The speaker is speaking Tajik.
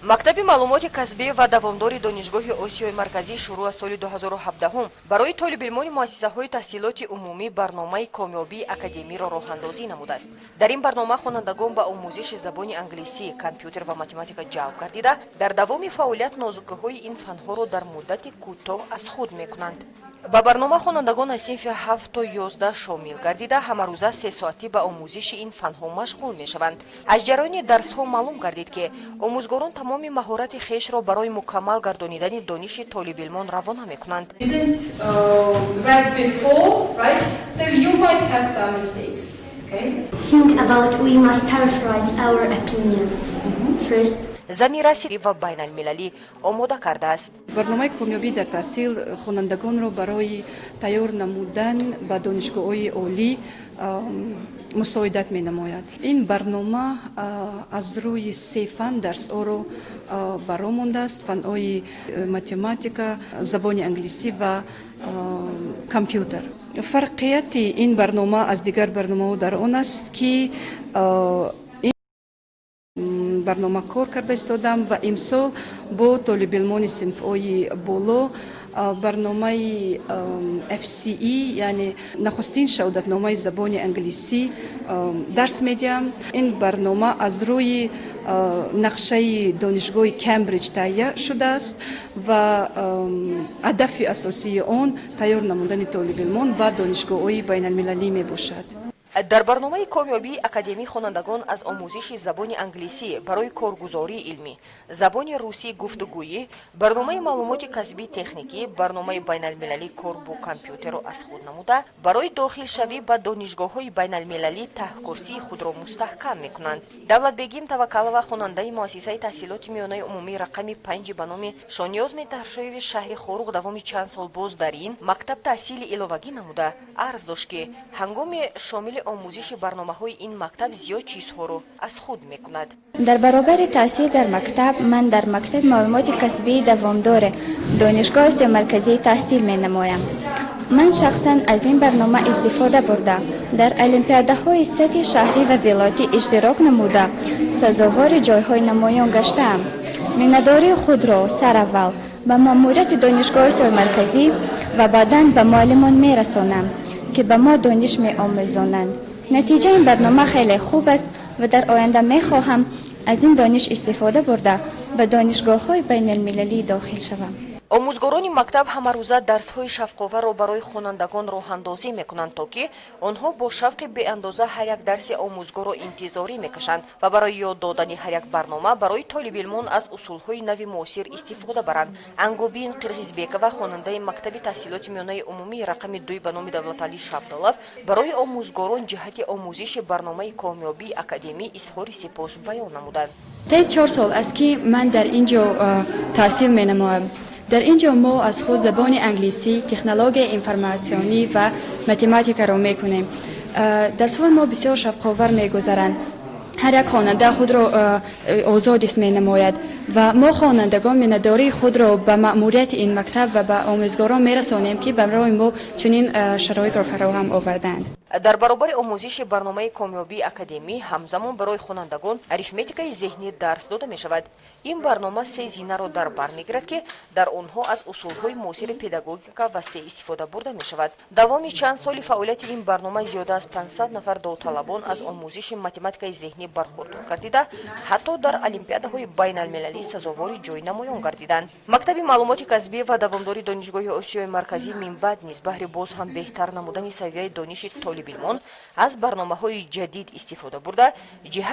Мактаби маълумоти касбӣ ва давомдори Донишгоҳи Осиёи Марказӣ шурӯъ аз соли 2017 барои толибилмони муассисаҳои таҳсилоти умумӣ барномаи комёбии академиро роҳандозӣ намудааст. Дар ин барнома хонандагон ба омӯзиши забони англисӣ, компютер ва математика ҷалб гардида, дар давоми фаъолият нозукиҳои ин фанҳоро дар муддати кӯтоҳ аз худ мекунанд. Ба барнома хонандагон аз синфи 7 то 11 шомил гардида, ҳамарӯза 3 соатӣ ба омӯзиши ин фанҳо машғул мешаванд. Аз ҷараёни дарсҳо маълум гардид, ки омӯзгорон тамоми маҳорати хешро барои мукаммал гардонидани дониши толибилмон равона мекунанд. Isn't read before, right? So you might have some mistakes. Okay. Think about we must paraphrase our opinion. First, Замира ва байналмилалӣ омода кардааст. Барномаи комёбӣ дар таҳсил хонандагонро барои тайёр намудан ба донишгоҳҳои олӣ мусоидат менамояд. Ин барнома аз рӯи се фан дарсҳоро ба роҳ мондааст: фанҳои математика, забони англисӣ ва компютер. Фарқияти ин барнома аз дигар барномаҳо дар он аст, ки барнома кор карда истодам ва имсол бо толибилмони синфҳои боло барномаи FCE, яъне нахустин шаҳодатномаи забони англисӣ, дарс медиҳам. Ин барнома аз рӯи нақшаи Донишгоҳи Кембриҷ таҳия шудааст ва ҳадафи асосии он тайёр намудани толибилмон ба донишгоҳҳои байналмилалӣ мебошад. Дар барномаи комёбии академӣ хонандагон аз омӯзиши забони англисӣ барои коргузории илмӣ, забони русӣ гуфтугӯӣ, барномаи маълумоти касбии техникӣ, барномаи байналмилалӣ кор бо компютерро аз худ намуда, барои дохилшавӣ ба донишгоҳҳои байналмилалӣ таҳкурсии худро мустаҳкам мекунанд. Давлатбегим Таваккалова, хонандаи муассисаи таҳсилоти миёнаи умумии рақами 5 ба номи Шониёз Метаршоеви шаҳри Хоруғ, давоми чанд сол боз дар ин мактаб таҳсили иловагӣ намуда, арз дошт, ки ҳангоми шомили омӯзиши барномаҳои ин мактаб зиёд чизҳоро аз худ мекунад. Дар баробари таҳсил дар мактаб ман дар мактаби маълумоти касбии давомдори Донишгоҳи Осиёи Марказӣ таҳсил менамоям. Ман шахсан аз ин барнома истифода бурда, дар олимпиадаҳои сатҳи шаҳрӣ ва вилоятӣ иштирок намуда, сазовори ҷойҳои намоён гаштаам. Миннатдории худро сараввал ба маъмурияти Донишгоҳи Осиёи Марказӣ ва баъдан ба муаллимон мерасонам, ки ба мо дониш меомӯзонанд. Натиҷаи ин барнома хеле хуб аст ва дар оянда мехоҳам аз ин дониш истифода бурда, ба донишгоҳҳои байналмилалӣ дохил шавам. Омӯзгорони мактаб ҳамарӯза дарсҳои шавқоварро барои хонандагон роҳандозӣ мекунанд, то ки онҳо бо шавқи беандоза ҳар як дарси омӯзгорро интизорӣ мекашанд ва барои ёд додани ҳар як барнома барои толибилмон аз усулҳои нави муосир истифода баранд. Ангубин Қирғизбекова, хонандаи мактаби таҳсилоти миёнаи умумии рақами 2 ба номи Давлаталӣ Шабдолов, барои омӯзгорон ҷиҳати омӯзиши барномаи комёбии академӣ изҳори сипос баён намуданд. Таи 4 сол аст, ки ман дар ин ҷо таҳсил менамоям. Дар ин ҷо мо аз худ забони англисӣ, технологияи информатсионӣ ва математикаро мекунем. Дарсҳои мо бисёр шавқовар мегузаранд. Ҳар як хонанда худро озод ҳис менамояд ва мо, хонандагон, миннатдории худро ба маъмурияти ин мактаб ва ба омӯзгорон мерасонем, ки барои мо чунин шароитро фароҳам оварданд. Дар баробари омӯзиши барномаи комёбии академӣ ҳамзамон барои хонандагон арифметикаи зеҳнӣ дарс дода мешавад. Ин барнома се зинаро дар бар мегирад, ки дар онҳо аз усулҳои муосири педагогика васеъ истифода бурда мешавад. Давоми чанд соли фаъолияти ин барнома зиёда аз 500 нафар довталабон аз омӯзиши математикаи зеҳнӣ бархурдор гардида, ҳатто дар олимпиадаҳои байналмилалӣ сазовори ҷой намоён гардиданд. Мактаби маълумоти касбӣ ва давомдори Донишгоҳи Осиёи Марказӣ минбаъд низ баҳри боз ҳам беҳтар намудани савияи дониши толибилмон аз барномаҳои ҷадид истифода бурда, ҷиҳати